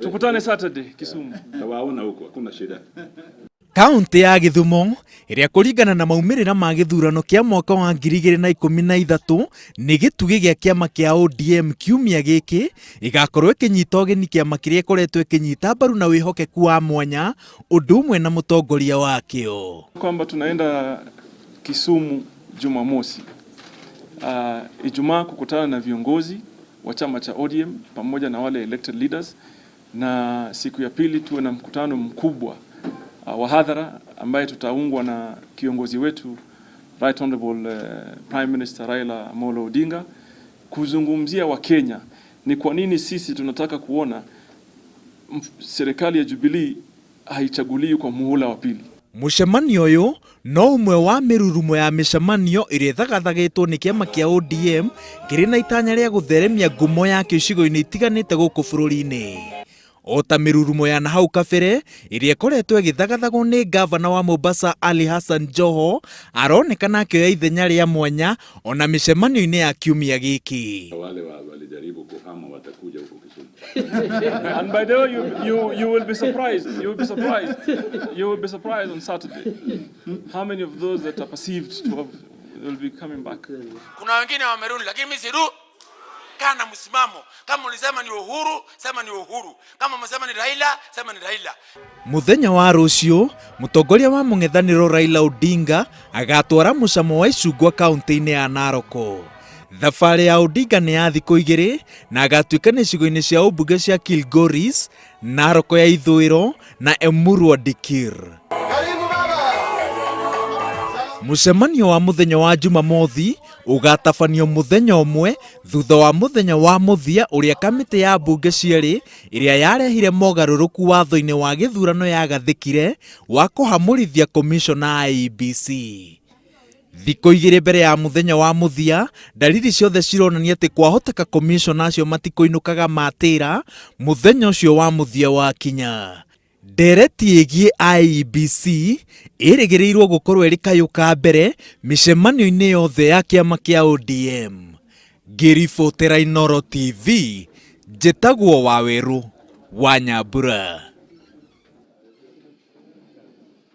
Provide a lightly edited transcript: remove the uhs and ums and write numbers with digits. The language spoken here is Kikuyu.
Tukutane Saturday Kisumu. Tawaona huko, hakuna shida. Kaũntĩ ya Gĩthumo ĩrĩa kũringana na maumĩrĩra ma gĩthurano kĩa mwaka wa 2013 nĩ gĩtugĩ gĩa kĩama kĩa ODM kiumia gĩkĩ ĩgakorwo ĩkĩnyita ũgeni kĩama kĩrĩa ĩkoretwo ĩkĩnyita mbaru na wĩhokeku wa mwanya ũndũ ũmwe na mũtongoria wakĩo. Kwamba tunaenda Kisumu Jumamosi. Ijumaa kukutana na viongozi wa chama cha ODM pamoja na wale elected leaders, na siku ya pili tuwe na mkutano mkubwa wa hadhara ambaye tutaungwa na kiongozi wetu Right Honorable Prime Minister Raila Amolo Odinga kuzungumzia Wakenya ni kwa nini sisi tunataka kuona serikali ya Jubilee haichaguliwi kwa muhula wa pili. Mũcemanio ũyũ no ũmwe wa mĩrurumo ya mĩcemanio ĩrĩa ĩthagathagĩtwo nĩ kĩama kĩa ODM kĩrĩ na itanya rĩa gũtheremia ngumo yakĩo icigo-inĩ itiganĩte gũkũ bũrũri-inĩ. O ta mĩrurumo ya nahau kabere ĩrĩa ĩkoretwo ĩgĩthagathagwo nĩ ngavana wa Mombasa Ali Hassan Joho, aronekana akĩoya ithenya rĩa mwanya ona mĩcemanio-inĩ ya kiumia gĩkĩ. Wale walijaribu kuhama watakuja huko Kisumu. And by the way, you will be surprised. You will be surprised. You will be surprised on Saturday how many of those that are perceived to have will be coming back. Kuna wengine wamerudi, lakini mimi siru. Kaa na msimamo. Kama ulisema ni Uhuru, sema ni Uhuru. Kama umesema ni Raila, sema ni Raila. Muthenya wa rũciũ mũtongoria wa mũng'ethanĩro Raila Odinga agatwara mũcamo wa icungwa kaũntĩ-inĩ ya Narok. Thabarĩ ya Odinga nĩ ya thikũ igĩrĩ na agatuĩka nĩ icigo-inĩ cia ũmbunge cia Kilgoris, Narok ya ithũĩro na Emurua Dikirr. Mũcemanio wa mũthenya wa Jumamothi ũgatabanio mũthenya ũmwe thutha wa mũthenya wa mũthia ũrĩa kamĩtĩ ya mbunge cierĩ ĩrĩa yarehire mogarũrũku watho-inĩ wa gĩthurano yagathĩkire wa kũhamũrithia komishona IEBC. Thikũ igĩrĩ mbere ya mũthenya wa mũthia, ndariri ciothe cironania atĩ kwahoteka komishona acio matikũinũkaga matĩra mũthenya ũcio wa mũthia wakinya. Ndereti ĩgiĩ IEBC ĩrĩgĩrĩirwo gũkorwo ĩrĩ kayũ ka mbere mĩcemanio-inĩ yothe ya kĩama kĩa ODM. Ngĩribotera Inooro TV, njĩtagwo Wawerũ wa Nyambura.